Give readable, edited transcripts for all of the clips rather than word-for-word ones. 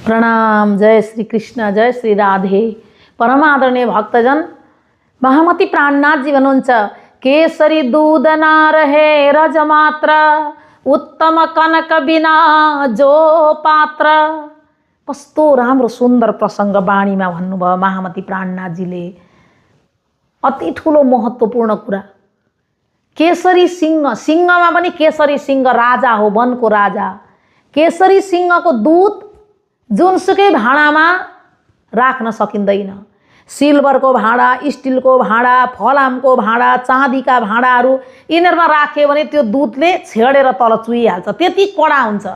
प्रणाम। जय श्री कृष्ण, जय श्री राधे। परम आदरणीय भक्तजन, महामती प्राणनाथ जी भन्नुहुन्छ, केसरी दूध ना रहे रज मात्र, उत्तम कनक बिना जो पात्र। कस्तो राम्रो सुन्दर प्रसङ्ग बाणीमा भन्नुभयो महामती प्राणनाथजीले। अति ठुलो महत्त्वपूर्ण कुरा। केसरी सिंह, सिंहमा पनि केसरी सिंह राजा हो, वनको राजा। केसरी सिंहको दूध जुनसुकै भाँडामा राख्न सकिँदैन। सिल्भरको भाँडा, स्टिलको भाँडा, फलामको भाँडा, चाँदीका भाँडाहरू यिनीहरूमा राख्यो भने त्यो दुधले छेडेर तल चुइहाल्छ, त्यति कडा हुन्छ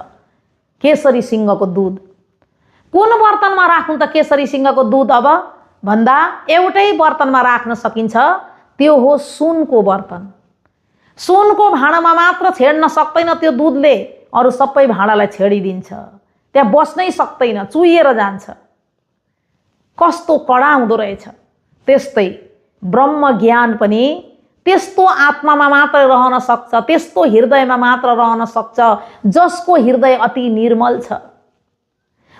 केसरी सिंहको दूध। कुन बर्तनमा राख्नु त केसरी सिंहको दूध अब भन्दा एउटै बर्तनमा राख्न सकिन्छ, त्यो हो सुनको बर्तन। सुनको भाँडामा मात्र छेड्न सक्दैन त्यो दूधले, अरू सबै भाँडालाई छेडिदिन्छ, त्यहाँ बस्नै सक्दैन, चुइएर जान्छ। कस्तो कडा हुँदो रहेछ। त्यस्तै ब्रह्म ज्ञान पनि त्यस्तो आत्मामा मात्र रहन सक्छ, त्यस्तो हृदयमा मात्र रहन सक्छ जसको हृदय अति निर्मल छ,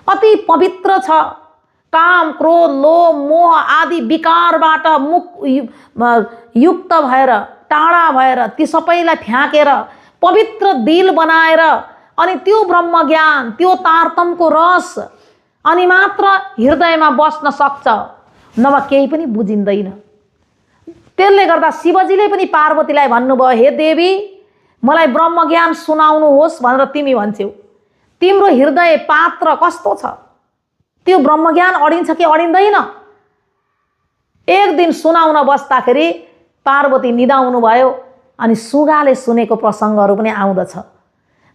अति पवित्र छ। काम, क्रोध, लोभ, मोह आदि विकारबाट युक्त भएर, टाढा भएर, ती सबैलाई फ्याँकेर पवित्र दिल बनाएर अनि त्यो ब्रह्म ज्ञान, त्यो तारतमको रस अनि मात्र हृदयमा बस्न सक्छ, नभए केही पनि बुझिँदैन। त्यसले गर्दा शिवजीले पनि पार्वतीलाई भन्नुभयो, हे देवी, मलाई ब्रह्म ज्ञान सुनाउनुहोस् भनेर तिमी भन्छौ। तिम्रो हृदय पात्र कस्तो छ, त्यो ब्रह्म ज्ञान अडिन्छ कि अडिँदैन? एक दिन सुनाउन बस्दाखेरि पार्वती निदाउनु भयो अनि सुगाले सुनेको प्रसङ्गहरू पनि आउँदछ।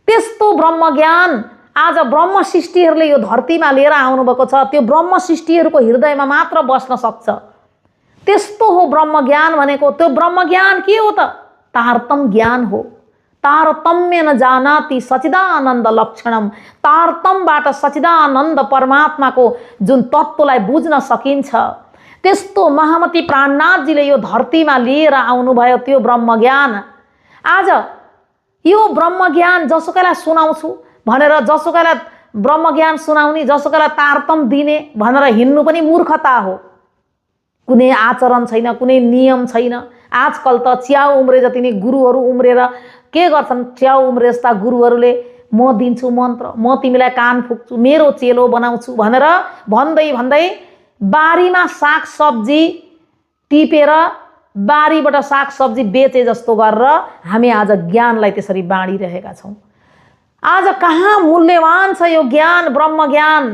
त्यस्तो ब्रह्म ज्ञान आज ब्रह्म सृष्टिहरूले यो धरतीमा लिएर आउनुभएको छ, त्यो ब्रह्म सृष्टिहरूको हृदयमा मात्र बस्न सक्छ। त्यस्तो हो ब्रह्म ज्ञान भनेको। त्यो ब्रह्म ज्ञान के हो त? तारतम ज्ञान हो। तारतम्येन जानाति सच्चिदानन्द लक्षणम। तारतमबाट सच्चिदानन्द परमात्माको जुन तत्त्वलाई बुझ्न सकिन्छ, त्यस्तो महामती प्राणनाथजीले यो धरतीमा लिएर आउनुभयो त्यो ब्रह्म ज्ञान। आज यो ब्रह्म ज्ञान जसुकैलाई सुनाउँछु भनेर, जसुकैलाई ब्रह्म ज्ञान सुनाउने, जसुकैलाई तारतम दिने भनेर हिँड्नु पनि मूर्खता हो। कुनै आचरण छैन, कुनै नियम छैन। आजकल त च्याउ उम्रे जति नै गुरुहरू उम्रेर के गर्छन्? च्याउ उम्रे जस्ता गुरुहरूले म दिन्छु मन्त्र, म तिमीलाई कान फुक्छु, मेरो चेलो बनाउँछु भनेर भन्दै भन्दै बारीमा साग सब्जी टिपेर बारीबाट साग सब्जी बेचे जस्तो गरेर हामी आज ज्ञानलाई त्यसरी बाँडिरहेका छौँ। आज कहाँ मूल्यवान छ यो ज्ञान, ब्रह्म ज्ञान।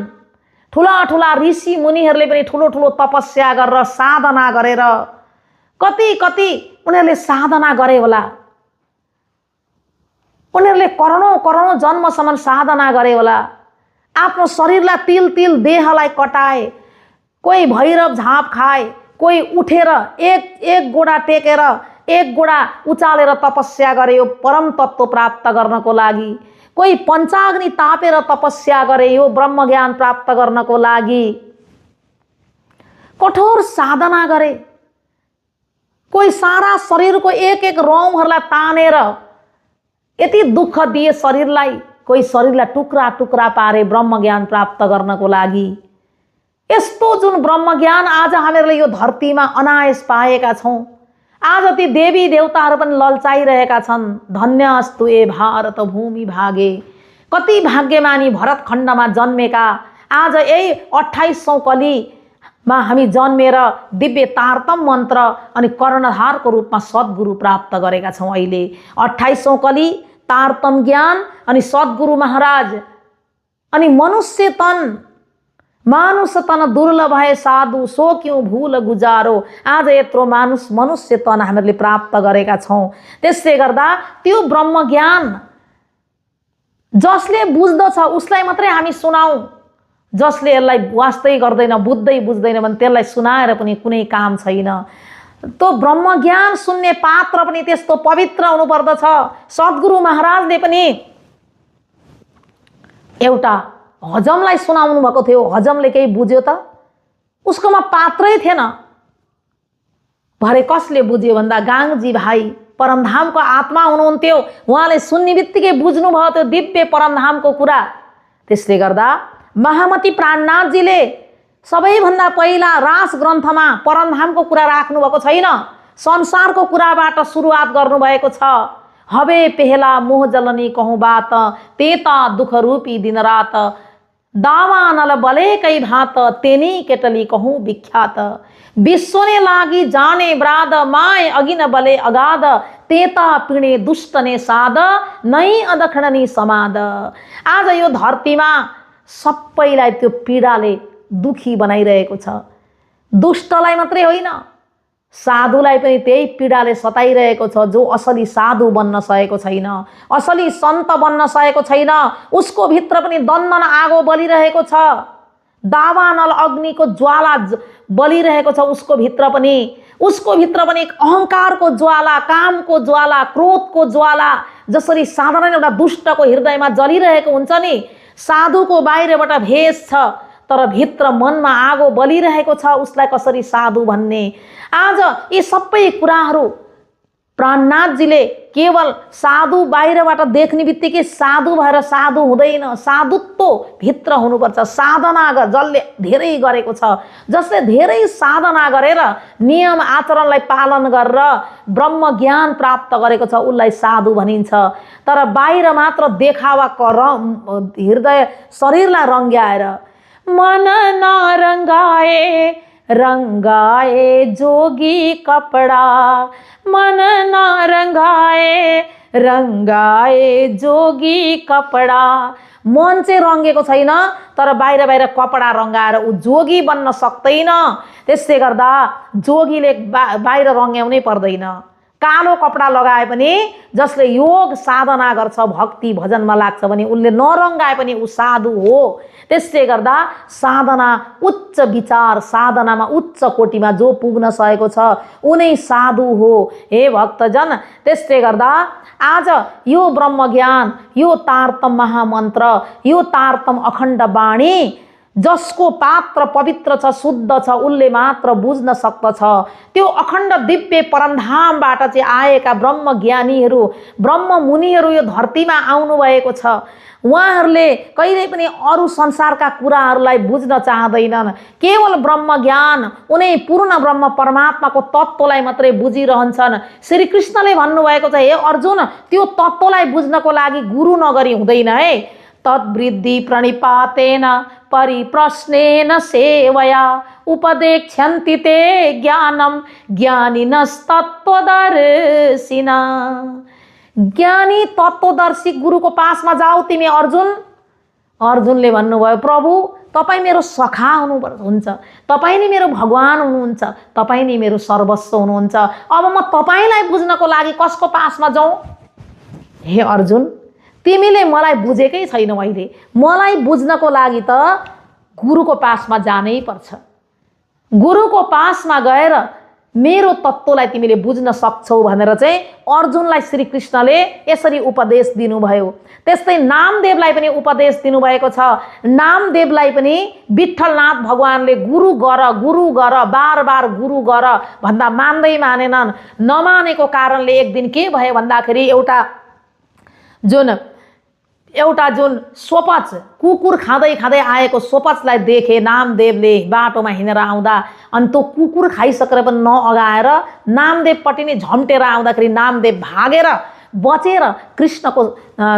ठुला ठुला ऋषि मुनिहरूले पनि ठुलो ठुलो तपस्या गरेर, साधना गरेर, कति कति उनीहरूले साधना गरे होला, उनीहरूले करोडौँ करोडौँ जन्मसम्म साधना गरे होला। आफ्नो शरीरलाई तिल तिल देहलाई कटाए, कोही भैरव झाँप खाए, कोही उठेर एक गोडा टेकेर एक गोडा उचालेर तपस्या गरे यो परम तत्त्व प्राप्त गर्नको लागि। कोही पञ्चाग्नि तापेर तपस्या गरे यो ब्रह्म ज्ञान प्राप्त गर्नको लागि। कठोर साधना गरे। कोही सारा शरीरको एक एक रौँहरूलाई तानेर यति दुःख दिए शरीरलाई, कोही शरीरलाई टुक्रा टुक्रा पारे ब्रह्म ज्ञान प्राप्त गर्नको लागि। यस्तो जुन ब्रह्म ज्ञान आज हामीहरूले यो धरतीमा अनायास पाएका छौँ। आज ती देवी देवताहरू पनि ललचाइरहेका छन्। धन्यस्तु ए भारत भूमि भागे। कति भाग्यमानी भरत खण्डमा जन्मेका, आज यही 2800 कलीमा हामी जन्मेर दिव्य तारतम मन्त्र अनि कर्णधारको रूपमा सद्गुरु प्राप्त गरेका छौँ। अहिले 2800 कली तारतम ज्ञान अनि सद्गुरु महाराज अनि मनुष्य तन, मानुष तन दुर्लभ है साधु, सो क्यों भूल गुजारो। आज यत्रो मनुष्य तन हामीले प्राप्त गरेका छौँ। त्यसले गर्दा त्यो ब्रह्म ज्ञान जसले बुझ्दछ उसलाई मात्रै हामी सुनाऊ। जसले यसलाई वास्तै गर्दैन, बुझ्दै बुझ्दैन भने त्यसलाई सुनाएर पनि कुनै काम छैन। त्यो ब्रह्म ज्ञान सुन्ने पात्र पनि त्यस्तो पवित्र हुनुपर्दछ। सद्गुरु महाराजले पनि एउटा हजमलाई सुनाउनु भएको थियो। हजमले केही बुझ्यो त? उसकोमा पात्रै थिएन। भरे कसले बुझ्यो भन्दा गाङ्गी भाइ परमधामको आत्मा हुनुहुन्थ्यो, उहाँले सुन्ने बित्तिकै बुझ्नुभयो त्यो दिव्य परमधामको कुरा। त्यसले गर्दा महामती प्राणनाथजीले सबैभन्दा पहिला रास ग्रन्थमा परमधामको कुरा राख्नुभएको छैन, संसारको कुराबाट सुरुवात गर्नुभएको छ। हवे पेहला मोह जलनी कहूँ बात, तेता दुख रूपी दिन रात, दावा नल बले कई भात, तेनी केटली कहूँ विख्यात, विश्वने लागी जाने ब्राद, माय अघि न बले अगाध, तेता पिणे दुष्ट ने साध, नै अदखणनी समाद। आज यो धरतीमा सबैलाई त्यो पीडाले दुखी बनाइरहेको छ। दुष्टलाई मात्रै होइन, साधुलाई पनि त्यही पीडाले सताइरहेको छ। जो असली साधु बन्न सकेको छैन, असली सन्त बन्न सकेको छैन, उसको भित्र पनि दन्दन आगो बलिरहेको छ, दावानल अग्निको ज्वाला बलिरहेको छ। उसको भित्र पनि एक अहङ्कारको ज्वाला, कामको ज्वाला, क्रोधको ज्वाला जसरी साधारण एउटा दुष्टको हृदयमा जलिरहेको हुन्छ नि, साधुको बाहिरबाट भेष छ तर भित्र मनमा आगो बलिरहेको छ। उसलाई कसरी साधु भन्ने? आज यी सबै कुराहरू प्राणनाथजीले केवल साधु बाहिरबाट देख्ने बित्तिकै साधु भएर साधु हुँदैन, साधुत्व भित्र हुनुपर्छ। साधना जसले धेरै गरेको छ, जसले धेरै साधना गरेर नियम आचरणलाई पालन गरेर ब्रह्म ज्ञान प्राप्त गरेको छ, उसलाई साधु भनिन्छ। तर बाहिर मात्र देखावा हृदय शरीरलाई रङ्ग्याएर, मन नरङ्गाए रंगाए जोगी कपड़ा, मन न रंगाए जोगी कपड़ा। मन चाहिँ रङ्गेको छैन तर बाहिर बाहिर कपडा रङ्गाएर ऊ जोगी बन्न सक्दैन। त्यसले गर्दा जोगीले बाहिर रङ्ग्याउनै पर्दैन। कालो कपडा लगाए पनि जसले योग साधना गर्छ, भक्ति भजनमा लाग्छ भने उसले नरङ्गाए पनि ऊ साधु हो। त्यसले गर्दा साधना उच्च विचार, साधनामा उच्च कोटिमा जो पुग्न सकेको छ उनै साधु हो। हे भक्तजन, त्यसले गर्दा आज यो ब्रह्मज्ञान, यो तारतम महामन्त्र, यो तारतम अखण्ड वाणी जसको पात्र पवित्र छ, शुद्ध छ, उसले मात्र बुझ्न सक्दछ। त्यो अखण्ड दिव्य परमधामबाट चाहिँ आएका ब्रह्मज्ञानीहरू, ब्रह्ममुनिहरू यो धरतीमा आउनुभएको छ। उहाँहरूले कहिल्यै पनि अरू संसारका कुराहरूलाई बुझ्न चाहँदैनन्। केवल ब्रह्मज्ञान, उनै पूर्ण ब्रह्म परमात्माको तत्त्वलाई मात्रै बुझिरहन्छन्। श्री कृष्णले भन्नुभएको छ, हे अर्जुन, त्यो तत्त्वलाई बुझ्नको लागि गुरु नगरी हुँदैन है। तद्वृद्धि प्रणिपातेन परिप्रश्नेन सेवया उपदेक्ष्यन्ति ते ज्ञानम ज्ञानिनस्तत्त्वदर्शिना। ज्ञानी तत्त्वदर्शी गुरुको पासमा जाऊ तिमी अर्जुन। अर्जुनले भन्नुभयो, प्रभु तपाईँ मेरो सखा हुनुहुन्छ, तपाईँ नै मेरो भगवान हुनुहुन्छ, तपाईँ नै मेरो सर्वस्व हुनुहुन्छ। अब म तपाईँलाई बुझ्नको लागि कसको पासमा जाउँ? हे अर्जुन, तिमीले मलाई बुझेकै छैनौ। अहिले मलाई बुझ्नको लागि त गुरुको पासमा जानै पर्छ। गुरुको पासमा गएर मेरो तत्त्वलाई तिमीले बुझ्न सक्छौ भनेर चाहिँ अर्जुनलाई श्री कृष्णले यसरी उपदेश दिनुभयो। त्यस्तै नामदेवलाई पनि उपदेश दिनुभएको छ। नामदेवलाई पनि विठ्ठलनाथ भगवानले गुरु गर बार बार गुरु गर भन्दा मान्दै मानेनन्। नमानेको कारणले एक दिन के भयो भन्दाखेरि एउटा जुन सोपच, कुकुर खाँदै खाँदै आएको सोपचलाई देखे नामदेवले बाटोमा हिँडेर आउँदा। अनि त्यो कुकुर खाइसकेर पनि नअगाएर नामदेवपट्टि नै झम्टेर आउँदाखेरि नामदेव भागेर बचेर कृष्णको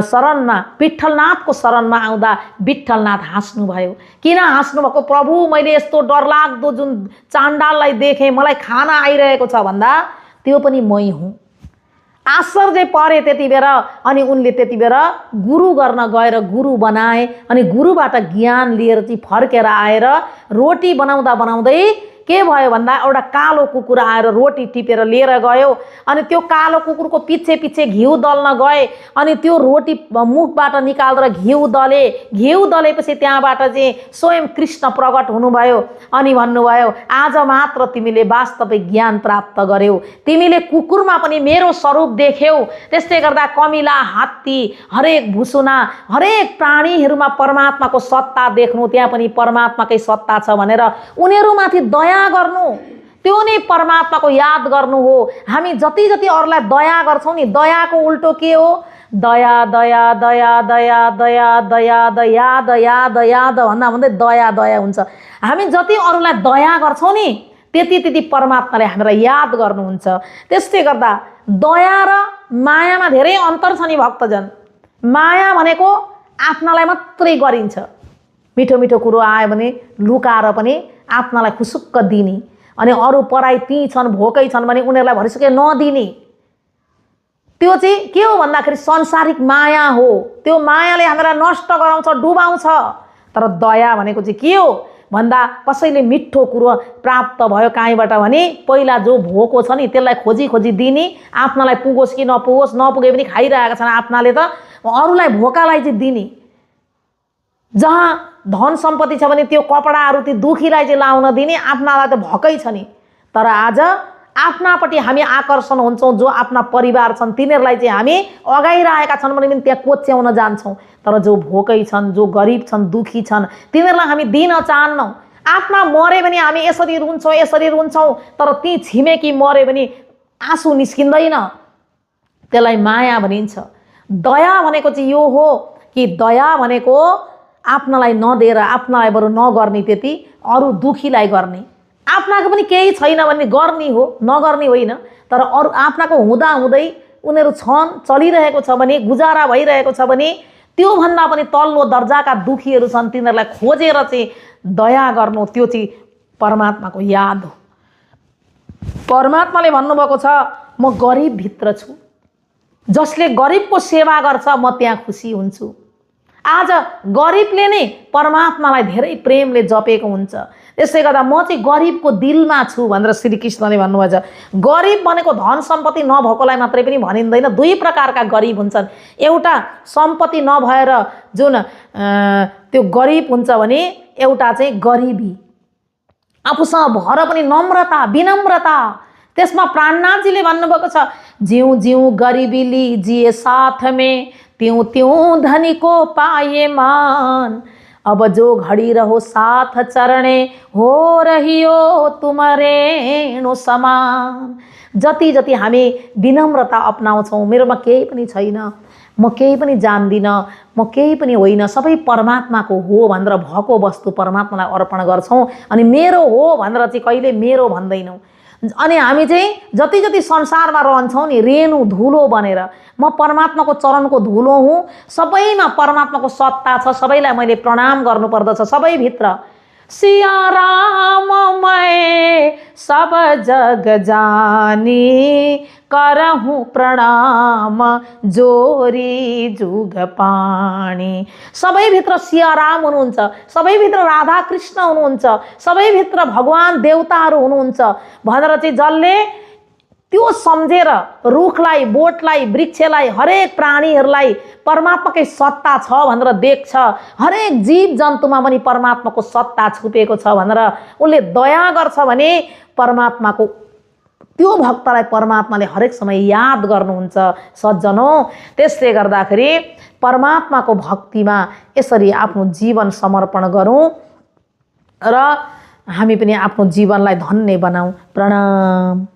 शरणमा, विठ्ठलनाथको शरणमा आउँदा विठ्ठलनाथ हाँस्नुभयो। किन हाँस्नुभएको? प्रभु, मैले यस्तो डरलाग्दो जुन चाण्डाललाई देखेँ, मलाई खाना आइरहेको छ भन्दा त्यो पनि मै हुँ। आश्चर्य परे त्यति बेर। अनि उनले त्यति बेर गुरु गर्न गएर गुरु बनाए। अनि गुरुबाट ज्ञान लिएर चाहिँ फर्केर आएर रोटी बनाउँदा बनाउँदै के भयो भन्दा एउटा कालो कुकुर आएर रोटी टिपेर लिएर गयो। अनि त्यो कालो कुकुरको पछि पछि घिउ दल्न गए। अनि त्यो रोटी मुखबाट निकालेर घिउ दलेपछि त्यहाँबाट चाहिँ स्वयं कृष्ण प्रकट हुनुभयो। अनि भन्नुभयो, आज मात्र तिमीले वास्तविक ज्ञान प्राप्त गर्यौ, तिमीले कुकुरमा पनि मेरो स्वरूप देख्यौ। त्यसले गर्दा कमिला, हात्ती, हरेक भुसुना, हरेक प्राणीहरूमा परमात्माको सत्ता देख्नु, त्यहाँ पनि परमात्माकै सत्ता छ भनेर उनीहरूमाथि दया गर्नु, त्यो नै परमात्माको याद गर्नु हो। हामी जति जति अरूलाई दया गर्छौँ नि, दयाको उल्टो के हो? दया दया दया दया दया दया दया दया दया भन्दा भन्दै दया दया हुन्छ। हामी जति अरूलाई दया गर्छौँ नि त्यति त्यति परमात्माले हामीलाई याद गर्नुहुन्छ। त्यसले गर्दा दया र मायामा धेरै अन्तर छ नि भक्तजन। माया भनेको आफ्नालाई मात्रै गरिन्छ, मिठो मिठो कुरो आयो भने लुकाएर पनि आफ्नालाई खुसुक्क दिने, अनि अरू पराई ती छन् भोकै छन् भने उनीहरूलाई भरिसके नदिने, त्यो चाहिँ के हो भन्दाखेरि संसारिक माया हो। त्यो मायाले हामीलाई नष्ट गराउँछ, डुबाउँछ। तर दया भनेको चाहिँ के हो भन्दा कसैले मिठो कुरो प्राप्त भयो कहीँबाट भने पहिला जो भोको छ नि त्यसलाई खोजी खोजी दिने, आफ्नालाई पुगोस् कि नपुगोस्, नपुगे पनि खाइरहेका छन् आफ्नाले त अरूलाई भोकालाई चाहिँ दिने। जहाँ धन सम्पत्ति छ भने त्यो कपडाहरू त्यो दुखीलाई चाहिँ लाउन दिने, आफ्नालाई त भकै छ नि। तर आज आफ्नापट्टि हामी आकर्षण हुन्छौँ, जो आफ्ना परिवार छन् तिनीहरूलाई चाहिँ हामी अगाइरहेका छन् भने पनि त्यहाँ कोच्याउन जान्छौँ। तर जो भोकै छन्, जो गरिब छन्, दुखी छन्, तिनीहरूलाई हामी दिन चाहन्नौँ। आफ्ना मरे भने हामी यसरी रुन्छौँ, तर ती छिमेकी मरे भने आँसु निस्किँदैन। त्यसलाई माया भनिन्छ। दया भनेको चाहिँ यो हो कि दया भनेको आफ्नालाई नदिएर आफ्नालाई बरु नगर्ने, त्यति अरू दुखीलाई गर्ने। आफ्नाको पनि केही छैन भने गर्ने हो, नगर्ने होइन। तर अरू आफ्नाको हुँदाहुँदै उनीहरू छन्, चलिरहेको छ भने, गुजारा भइरहेको छ भने त्योभन्दा पनि तल्लो दर्जाका दुखीहरू छन्, तिनीहरूलाई खोजेर चाहिँ दया गर्नु, त्यो चाहिँ परमात्माको याद हो। परमात्माले भन्नुभएको छ म गरिबभित्र छु, जसले गरिबको सेवा गर्छ म त्यहाँ खुसी हुन्छु। आज गरिबले नै परमात्मालाई धेरै प्रेमले जपेको हुन्छ। त्यसले गर्दा म चाहिँ गरिबको दिलमा छु भनेर श्री कृष्णले भन्नुभएको छ। गरिब भनेको धन सम्पत्ति नभएकोलाई मात्रै पनि भनिँदैन। दुई प्रकारका गरिब हुन्छन्। एउटा सम्पत्ति नभएर जुन त्यो गरिब हुन्छ भने, एउटा चाहिँ गरिबी, आफूसँग भएर पनि नम्रता विनम्रता। त्यसमा प्राणनाथजीले भन्नुभएको छ ज्यूँ ज्यूँ गरिबी लीजिए साथ में, त्यों त्यों धनी को पाए मान। अब जो घड़ी रहो साथ चरणे, हो रही हो तुमरेणु समान। जति जति हामी विनम्रता अपनाउँछौँ, मेरोमा केही पनि छैन, म केही पनि जान्दिनँ, म केही पनि होइन, सबै परमात्माको हो भनेर भएको वस्तु परमात्मालाई अर्पण गर्छौँ। अनि मेरो हो भनेर चाहिँ कहिले मेरो भन्दैनौँ। अनि हामी चाहिँ जति जति संसारमा रहन्छौँ नि रेणु धुलो बनेर, म परमात्माको चरणको धुलो हुँ, सबैमा परमात्माको सत्ता छ, सबैलाई मैले प्रणाम गर्नुपर्दछ। सबैभित्र सिया राम मैं सब जग जानी, करहूँ प्रणाम जोरी जुग पाणी। सबैभित्र सियाराम हुनुहुन्छ, सबैभित्र राधा कृष्ण हुनुहुन्छ, सबैभित्र भगवान देवताहरू हुनुहुन्छ भनेर चाहिँ जसले त्यो सम्झेर रुखलाई, बोटलाई, वृक्षलाई, हरेक प्राणीहरूलाई परमात्माकै सत्ता छ भनेर देख्छ, हरेक जीव जन्तुमा पनि परमात्माको सत्ता छुपेको छ भनेर उसले दया गर्छ भने परमात्माको त्यो भक्तलाई परमात्माले हरेक समय याद गर्नुहुन्छ सज्जनों। त्यसले गर्दाखेरि परमात्माको भक्तिमा यसरी आफ्नो जीवन समर्पण गरौँ र हामी पनि आफ्नो जीवनलाई धन्य बनाऊ। प्रणाम।